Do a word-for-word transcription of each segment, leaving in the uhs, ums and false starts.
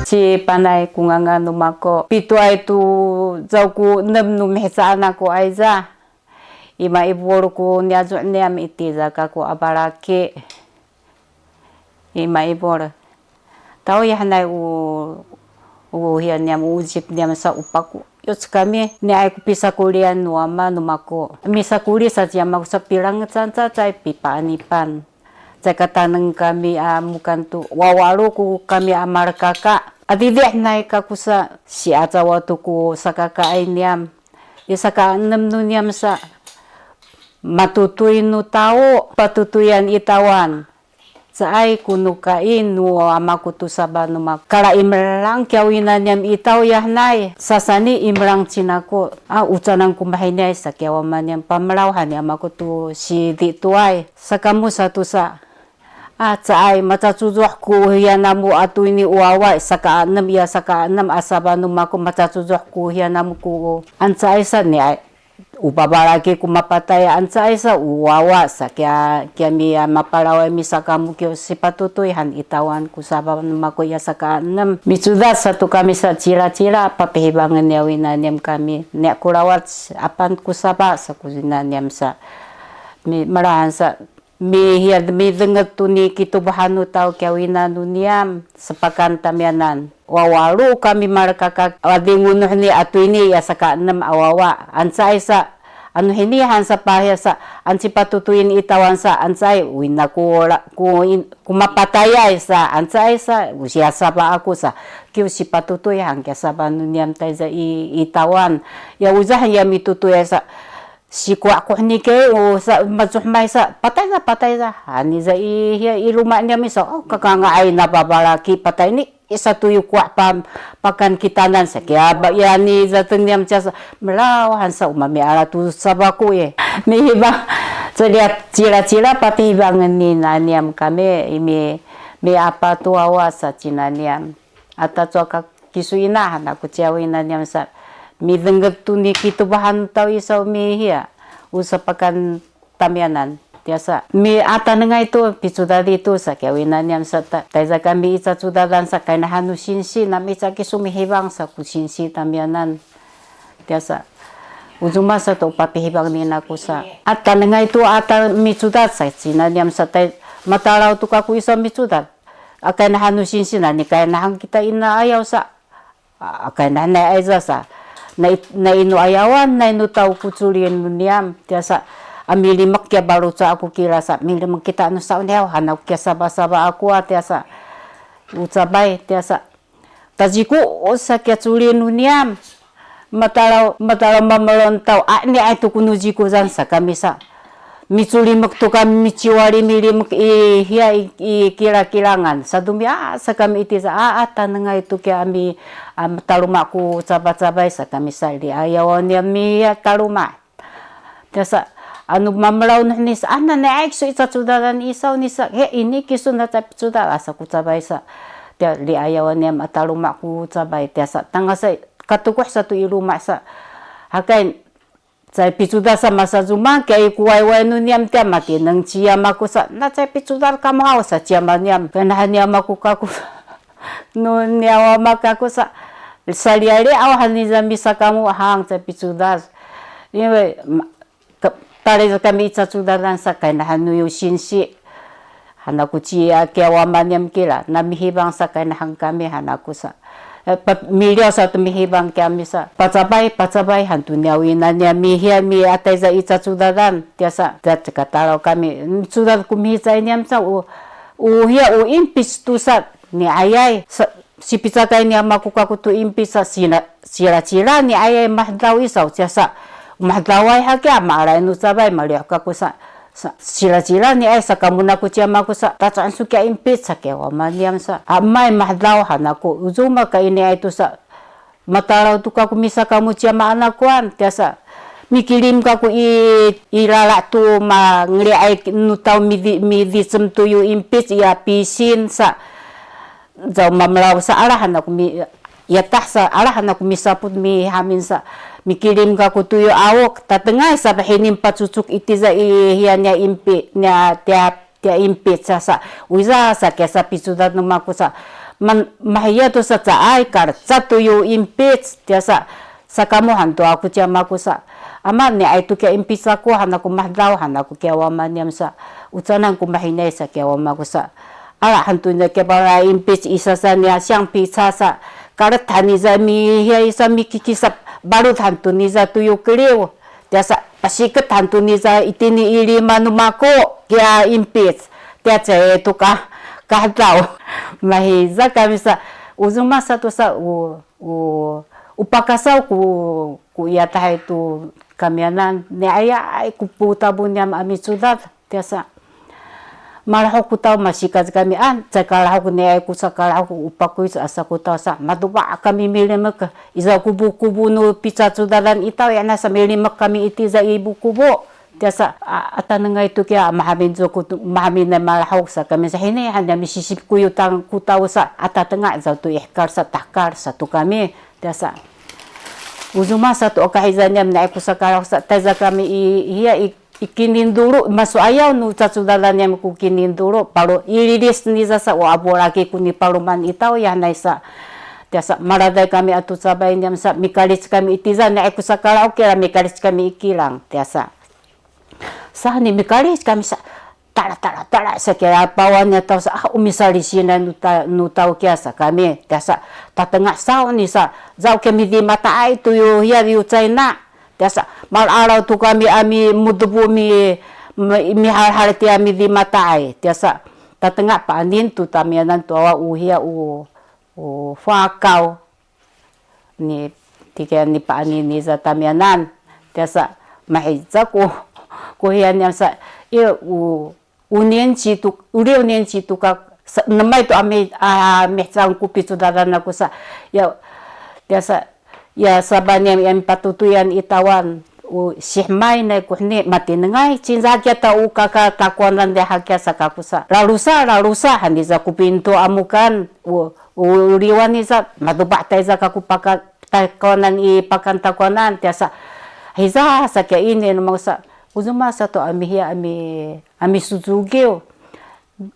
Ci Panay ku ngangan nu mako. Pituay tu caw ku enem nu mihecaan aku ayza. I Maibul ku niyazu' niyam i tiza kaku a balaki. I Maibul. Tau yahnay u, u hiya niyam, u ujip niyam sa u paku. Yoc kami, niay ku pisakulian nu ama nu mako. Misakuli sa ci ama ku sa pilangecan cacay pipaanipan. Cay kataneng kami a mukan tu, wawalu ku kami a malekaka. Adidih nay kaku sa, siacawa tu ku sakakaay niyam. I saka enem nu niyam sa, matutuy nu tau, patutuyan i tawan. Caay ku nu kain nu ama ku tu saba nu mako. Kala imelang kiya wina niyam i tau yahnay. Sasani imelang cinaku. A, ucanan ku mahinay sa kiya wama niyam pamelaw hani ama ku tu sidituay. Sakamu sa tu sa. A, caay, macacucuh ku hiya namu a tuyni u wawa, saka enem iya, saka enem a saba nu mako macacucuh ku hiya namu ku. Ancaay sa niay, u babalaki ku mapatay, ancaay sa u wawa, sa kiya, kiya mi, a, mapalaway misakamu kiyo sipatutuy han i tawan ku saba nu mako iya saka enem. Micudad sa tu kami sa cilacila, papihibangen niya wina niyam kami. Niya ku lawac, apan ku saba, sa ku wina niyam sa. Mi, malahan sa, Mihiya, midenget tu ni kitubahan nu tau kiya wina nu niyam, sepakan tamiyanan. Wawalu kami malekaka, wadingunuh ni a tuyni iya saka enem a wawa. Ancaay sa, anu hini han sa pahiya sa, anci patutuyin i tawan sa, ancaay, wina ku la, ku in, ku mapatayay sa, ancaay sa, usiya saba aku sa, kiw sipatutuy han kiya saba nu niyam tayza i, i tawan. Ya uzahan ya mitutuyay sa, Sikuwa kuheni ke, o, sa, macuhmay sa, patay sa, patay sa. Hani sa i, hiya, i luma' niyam i sa, o, kakanga'ay na babalaki, patay ni, i sa tuyu kuwa pa, pakan kitanan sa, kiya ba, yani sa teniyam ca sa, melaw han sa, umami ala tu sabaku ye. Mihibang, celiat, cila-cila, papihibangen ni naniyam kami, imi, mi apa tu awa sa cinaniyam. Ata cuwa ka kisu ina, hana ku ciyaw ina niyam sa. Midenget tu ni kitubahan taw i sa mihiya. Usapakan tamiyanan. Tiya sa. Mi ata nengay tu, picudad i tu sa kiyaw ina niyam sa ta. Tayza kami i cacudadan sa kayna hanu sinsi, nami ca kisu mihibang sa ku sinsi tamiyanan. Tiya sa. Uzuma sa to papihibang ni naku sa. Ata nengay tu ata micudad sa cina niyam sa tay. Matalaw tu kaku i sa micudad. Akay nahan nu sinsi na, ni kay nahan kita ina ayaw sa. A-, akay nahan na ayza sa. Na, na inu ayawan, na inu taw ku culin nu niyam, tiya sa. A milimek kiya baluca aku kila sa, milimek kita anu sa niyaw, hanaw kiya saba-saba aku a, tiya sa. U cabay, tiya sa. Taciku sa kiya culin nu niyam. Matalaw, matalaw mamalon taw, a, niay tu ku nu cikuzan sa kami sa. Miculimek tu kami, miciwali milimek i, hiya i, i kilakilangan. Sa dumiya sa kami iti sa, a, a, tanengay tu kiya ami, a, taluma ku cabacabay sa kami sa, liayawan niya miya taluma. Tiya sa, anu mamalaw nuhni sa, a, nanay kisu i cacudadan i saw ni sa, he, ini kisu na ca picudal, asa ku cabay sa. Tiya liayawan niya mataluma ku cabay, tiya sa, tangasa, katukuh sa tu i luma sa. Hakay, cay picudal sa masa zuma, kay kuwayway nu niyam tiya matineng ciyam aku sa, na cay picudal kamu haw sa ciyam niyam, kanahan niyam aku kaku. Nu niyaw ama kaku sa, saliyali aw hani zami sa kamu hang cay picudal. Iwe, ma-, Ka-, talay kami i cacudadan sa kayna hanu yu sinsi. Hanaku ci, a, kiyaw ama niyam kila, namihibang sa kayna han kami hanaku sa. E, pa-, miliyaw sa tu mihibang kami sa. Pacabay, pacabay, hantu niyaw ina niya mihiya mi atay za i cacudadan. Tiya sa, tiya cekatalaw kami. Cudad ku mihicay niyam sa, u, u hiya u impis tu sa, ni ayay. Sa, Sipicakay ni ama ku kaku tu impit sa sila, sila, sila ni ayay mahdaw i saw, tiya sa, mahdaway haki a maalay nu cabay, maliw kaku sa, sa, sila, sila ni ay sa kamu naku ci ama ku sa, tacaan su kiya impit sa kiya wama niyam sa, a, may mahdaw han aku, uzuma ka ini ay tu sa, matalaw tu kaku misa kamu ci ama anakuan, tiya sa, mikilim kaku i, i lala tu mangeliay nu taw midi, midicem tu yu impit, iya pisin sa, Caw mamelaw sa alahan aku mi, yatah sa alahan aku misaput mihamin sa, mikilim kaku tuyu awok, tatengay sa pahinin pacucuk iti za i hiya niya impi, niya tiya, tiya impi sa sa, wiza sa kesa picudan nu maku sa, Man, mahiya to sa caay, kalecad to yu impic, tiya sa, sakamu han to aku ci ama ku sa, ama, niay to kiya impic aku, han aku, mahedaw han aku kiya wama niyam sa, ucanan ku mahinay sa kiya wama ku sa, ala han to niya kiya pala impic i sasa niya siyang pica sa, kalecad han niza mihiya i sa mikikisap, balut han to niza to yu keliw. Tiya sa, pasiket han to niza itini i lima nu mako, kiya impic. Tiya caay to ka, kahedaw. Mahiza kami sa, u zuma sa to sa, u, u, u pakasaw ku, ku iya tahay to kamiyanan, niyaayay ku putabu niyam a micudad. Tiya sa, malahuk ku taw, masikaz kami an, caay kalahuk, niay ku sakalahuk, u pakuy asa ku taw sa, madupa kami milimek, izaw ku bukubu nu picacudadan i taw, yana sa milimek kami itiza i bukubu. Tiya sa, a, a tanengay to kiya, mahamin zo ku, mahamin a malahuk sa kami sa, hini han niya misisip ku yu tang ku taw sa, a tatenga izaw to i hekal sa, tahekal sa to kami. Tiya sa, u zuma sa to kahiza niyam, niay ku sakalahuk sa, tayza kami i, hiya i, i kinindulu, masuayaw nu cacudadan niyam ku kinindulu, palu ililis niza sa, wa abu laki ku nipaluman i taw, yanay sa. Tiya sa, maladay kami a to cabay niyam sa, mikalic kami itiza, niay ku sakalahuk kira, mikalic kami i kilang, tiya sa. Sa ni mikalic kami sa, tala, tala, tala, sa kira pawan niya taw sa, ah, u misalisinay nu ta, nu taw kiya sa kami, tiya sa, tatenga saw ni sa, zaw kami di mataay to yu, hiya yu cayna, tiya sa, malalaw to kami a mimudupu mi, mi, mihalhal tiya mi di mataay, tiya sa, tatenga paanin to tamiyanan to awa u hiya u, u fakaw. Ni, tikiya ni paanin niza tamiyanan. Tiya sa, mahiza ku, ku hiya niyam sa, i, u, u nianci to, u liw nianci to ka, sa, nemay to a mi, a, mihcaan ku picudadan aku sa, ya, tiya sa, ya, saba niyam, ya, mipatutuyan i tawan, u sihemay nay kuheni, matinengay, cinca kiya ta u kaka takuanan de hakiya sa kaku sa, lalusa, lalusa, han niza ku pintu a mukan, u, u liwan niza, madupa tayza kaku paka, takuanan i pakan takuanan, tiya sa, hiza sa kiya ini, nu mangsa, u zuma sa to a mihiya a mi, a misucugiw.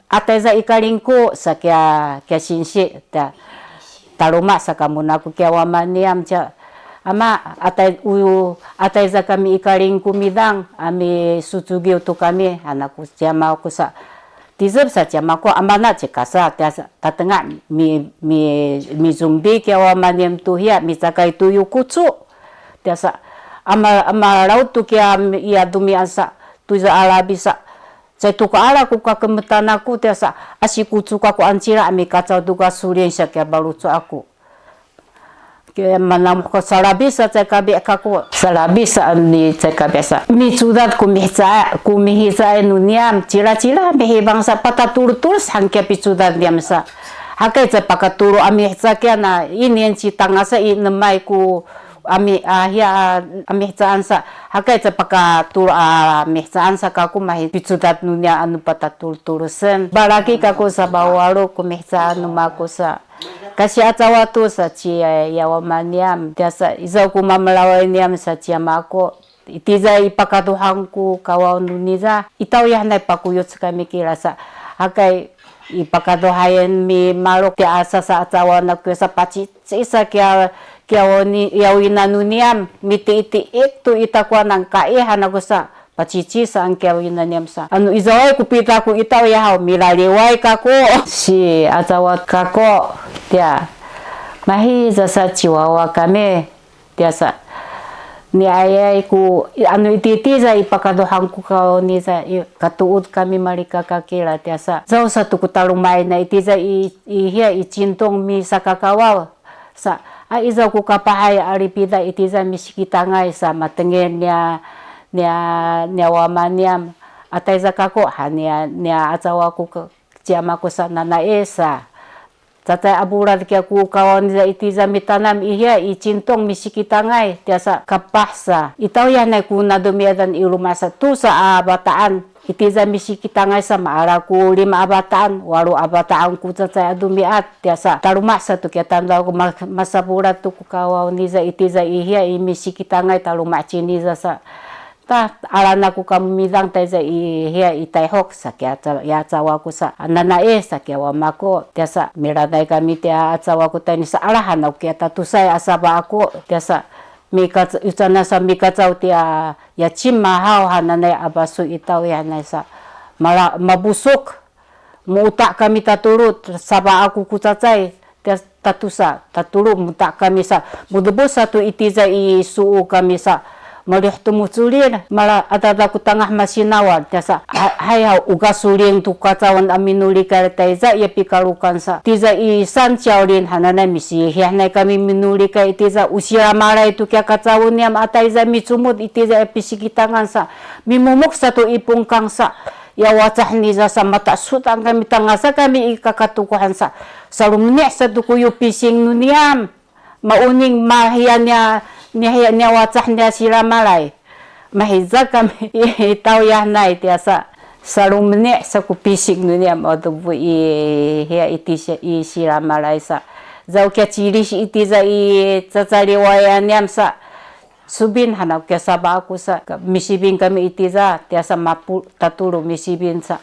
A tayza i kalingku sa kiya, kiya sinsi, ta, taluma sa kamu naku kiya wama niyam ca. Ama, a tay, u, a tayza kami i kalingku midang, a misucugiw to kami, anaku ci ama ku sa. Tizep sa ci ama ku, amana ci kasa, tiya sa, tatenga mi, mi, mizumbi kiya wama niyam to hiya, micakay to yu kucu. Tiya sa, ama, ama laut to kiya mi, iya dumian sa, to iza alabi sa, Caay to kaala ku kakemetan aku, tiya sa, a sikucu kaku ancila a mikacaw to kasulin sa kiya balucu aku. Kiya manamuh ko salabis sa caay kabi kaku. Salabis sa ni caay kabi sa. Micudad ku mihica, ku mihica nu niyam, cilacila mihibang sa patatulutulus han kiya picudad niyam sa. Hakay caay pakatulu a mihica kiya na, i nian ci tangasa i nemay ku a mi, a, hiya, a, a mihecaan sa, hakay caay pakatulu a mihecaan sa kaku mahi picudad nu niya anu patatulutulusen. Balaki kaku sa bawalu ku mihecaan nu maku sa. Kasi a cawa tu sa ci, e, yawa maniyam. Tiya sa, izaw ku mamelaway niyam sa ci a maku. Itiza i pakaduhan ku kawaw nu niza. Itaw yahnay pakuyuc kami kila sa. Hakay i pakaduhayen mimaluk ti asa sa a cawa naku sa paci Ci sa kiya, kiya wini, yaw ina nu niyam, mitiitiit tu i takuanan kai han aku sa, pacici saan kiya wina niyam sa. Anu izaway ku pita ku itaw yahaw, milaliway kaku. Si acawa kaku, tiya. Mahi sa sa ci wawa kami, tiya sa. Ni ayay ku, anu ititi sa i pakaduhan ku kaw ni sa, i katuud kami malikaka kila, tiya sa. Zaw sa tu ku talumay na iti sa i, i hiya i cintong misakakawaw. Sa, a izaw ku kapahay a lipida itiza misikitangay sa matengil niya, niya, niya wama niyam. A tayza kaku, ha niya, niya acawa ku ke, ci ama ku sa nanae sa. Cacay a bulad kiya ku kawaw niza itiza mitanam i hiya i cintong misikitangay, tiya sa kapah sa. Itaw yahnay ku nadu miadan i luma sa tu sa a bataan. Itiza misikitangay sa maala ku lima a bataan, walu a bataan ku cacay a dumiat, tiya sa taluma sa tu kiya tandaw ku ma-, masapula tu ku kawaw niza itiza i hiya i misikitangay taluma ciniza sa. Ta, alaen aku kamu midang tayza i, hiya i Tayhok, saki aca-, ya acawa ku sa, nanae, saki a wama ku, tiya sa, milanay kami tiya acawa ku tayni sa, alaen aku kiya tatusa i a saba aku, tiya sa, mikac-, icanan sa mikacaw tiya, ya Cin Mahaw hananay a basu i Tawyaw hanay sa, mala-, mabusuk, muta kami tatulu, saba aku ku cacay, tiya tatusa, tatulu muta kami sa, mudebus satu itiza i suu kami sa, malih tu muculin, mala adada ku tangah masinawal, tiya sa, ha-, hay haw, u kasuling tu kacawan a minulikay tayza, ya pikalukan sa, tiza i Sanciawlin hananay misihihanay kami minulikay itiza, u silamalay tu kiya kacawan niyam a tayza micumud itiza ya pisikitangan sa, mimumuk satu i pungkang sa, ya wacah niza sa, matasutan kami, tangasa kami i kakatukuhan sa, salumeni' satu ku yu pising nu niyam, mauning mahiya niya, niya, niya wacah niya silamalay. Mahiza kami i, i Tawyaw hanay tiya sa, salumeni' sa ku pising nu niyam, madubu i, hiya iti si-, i silamalay sa. Zaw kiya cilis itiza i cacaliwayan niyam sa, subin hanaw kiya saba aku sa, ka-, misibin kami itiza, tiya sa mapu-, tatulu misibin sa.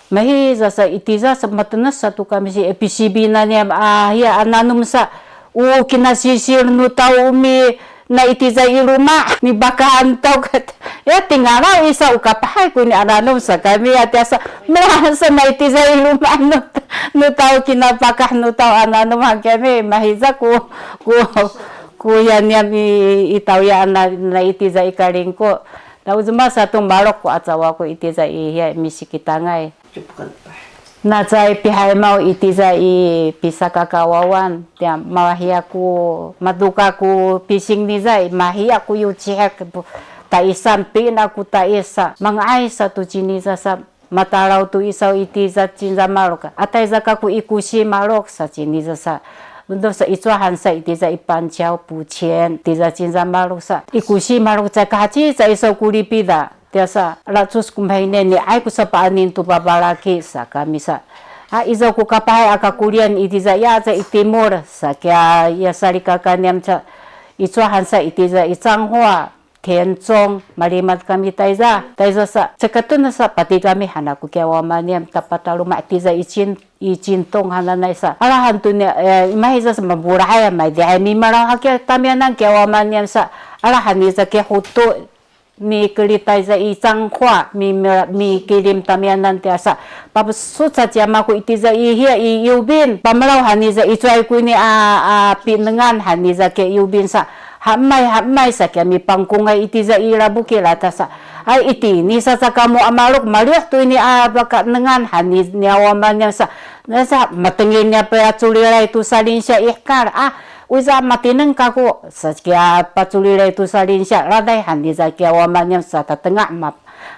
Mahiza sa itiza sa, matenes satu kami si, e, pisibinan niyam a hiya a nanum sa, u kinasisil nu taw mi, na itiza i luma', mipakahan taw kat. Ya tingalaw i sa, u kapahay kuni a nanum sa kami, ya tiya sa, mala sa na itiza i luma' nu, nu taw kinapakah nu taw a nanum han kami, mahiza ku, ku, Kuya niyam i, i Tawyaw a na, na itiza i Kalingku. Na u cuma satu maluk ku acawa ku itiza i hiya misikitangay. Na cay pihaymaw itiza i pisakakawawan. Tiya mahiya ku maduka ku pising niza i mahiya ku yu cihek pu-, taisan pina ku taisa. Manga'ay satu ciniza sa Matalaw tu isaw itiza cinza maluk. Atay za kaku i Kusi maluk sa ciniza sa. Untuk sa icuahan sa itiza i Panciyaw Pucien, itiza cinza maluk sa. I Kusi maluk ca kahaci ca isaw ku lipida. Tiya sa, lacus ku mahine ni ay ku sapaanin tu babalaki sa kami sa. A izaw ku kapahay a kakulian itiza ya ca i Timur sa kiya ya salikaka niyam ca icuahan sa itiza i Canghua. Kencong, malimad kami tayza. Tayza sa, cekatun sa, pati kami hanaku kiya wama niyam, tapataluma tiza i Cin-, i Cintong hananay sa. Alahan tu niya, eh, imahiza sa mabulahay, maydihay mimalaw hakiya tamiyanan kiya wama niyam sa. Alahan niza kiya hutu, mikelitay za i Canghua, mi, mi, mikilim tamiyanan tiya sa. Papesut sa ci Ama ku itiza i hiya i Yubin. Pamelaw haniza i cuay kuni a, a pinengan haniza ke Yubin sa. Hamay, hamay sa kiya mipangkungay itiza i Labukil ata sa. Ay itini sa sa kamu a maluk maliw tu ini a bakanengan hani niya wama niyam sa. Nasa matengil niya paculilay tu salinsiya i hekal. A, wiza matineng kaku. Sa kiya paculilay tu salinsiya. Laday haniza kiya wama niyam sa tatengah ma-,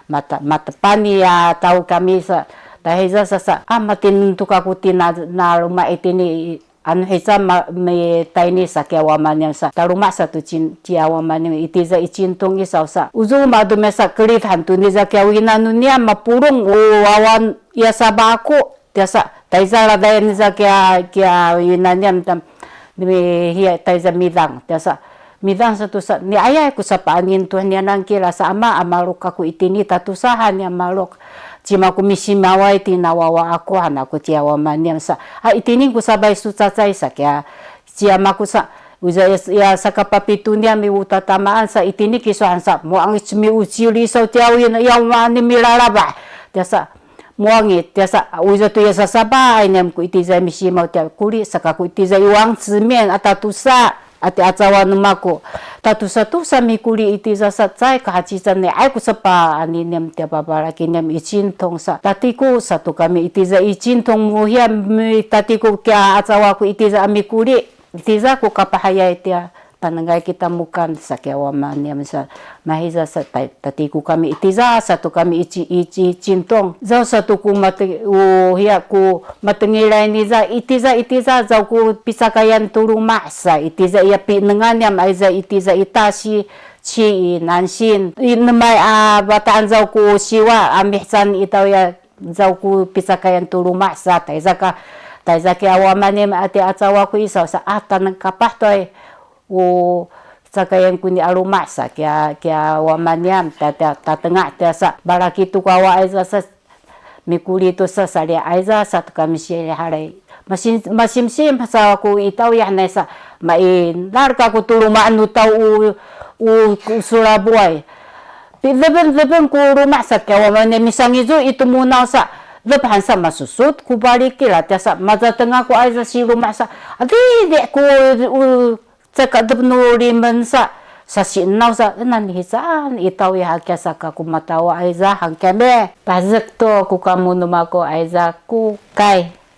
mata-, matepani ya taw kami sa, tahiza sa sa, a, matinentuk aku tina na luma itini, anu hica ma-, mitayni sa kiya wama niyam sa, taluma sa tu cin-, kiya wama niyam itiza i Cintong isaw sa. Uzu madumi sa kelit hantu niza kiya wina nu niyam mapulung u wawan ya saba aku. Tiya sa, tayza ladayan niza kiya, kiya wina niyam tam, demi hiya tayza midang. Tiya sa, midang sa tu sa, ni ayay ku sapaanin tu niya nangkila sa ama a maluk aku itini tatusahan niya maluk. Cima ku misimaway tina wawa aku hanaku ciya wama niyam sa. A itini ku sabay su cacay sa kiya, ciya maku sa, uza ya, ya sakapapitu niya miutatamaan sa itini kisuhan sa, muang cimi ucili sa ciya wina, ya wani milalabah. Tiya sa, Muwangit, tiya sa, uza tu ya sasabaay niyam ku itiza misimaw tiya kuli, saka ku itiza i Wang Cimian, a tatusa, ati acawa nu maku. Tatusa tusa mikuli itiza sa, cay kahacican ni, ay ku sapa, ani niyam tiya babalaki niyam i Cintong sa. Tatiku, satu kami itiza i Cintong muhiya, mi tatiku kiya acawa ku itiza a mikuli. Itiza ku kapahayay tiya. Panengay kita mukan sa kiya wama niyam sa, mahiza sa ta-, tatiku kami itiza, satu kami i Ci-, i Ci-, Cintong. Zaw satu ku mate-, u, hiya ku matengilay niza, itiza, itiza, zaw ku picakayan tu luma sa, itiza iya pinengan niyam, ayza itiza i Tasi, Ci, i Nansin. I nemay a bataan zaw ku siwa, a mihican itaw ya, zaw ku picakayan tu luma sa, tayza ka, tayza kiya wama niyam ati acawa ku isaw sa, a, taneng kapah toy, u, Cakayan kuni a luma' sa kiya, kiya wama niyam, ta, ta, tatengah tiya sa, balaki to ko wawa ayza sa, mikuli to sa, sali ayza sa to kami silihalay. Masim, masimsim sa ko i tawyahanay sa, main, lalka ko to luma' no taw u, u, u sulabuay. Pideben, deben ko luma' sa kiya wama niyam misangizu i tomunaw sa, dep han sa masusut ko balikil a tiya sa, maza tengah ko ayza si luma' sa, adidi ko, u, cakadep no limen sa, sasinaw sa, enan hicaan i tawyaha kiya sa ka ko matawa ayza han kami. Pazek to ko kamu no mako ayza ko kay.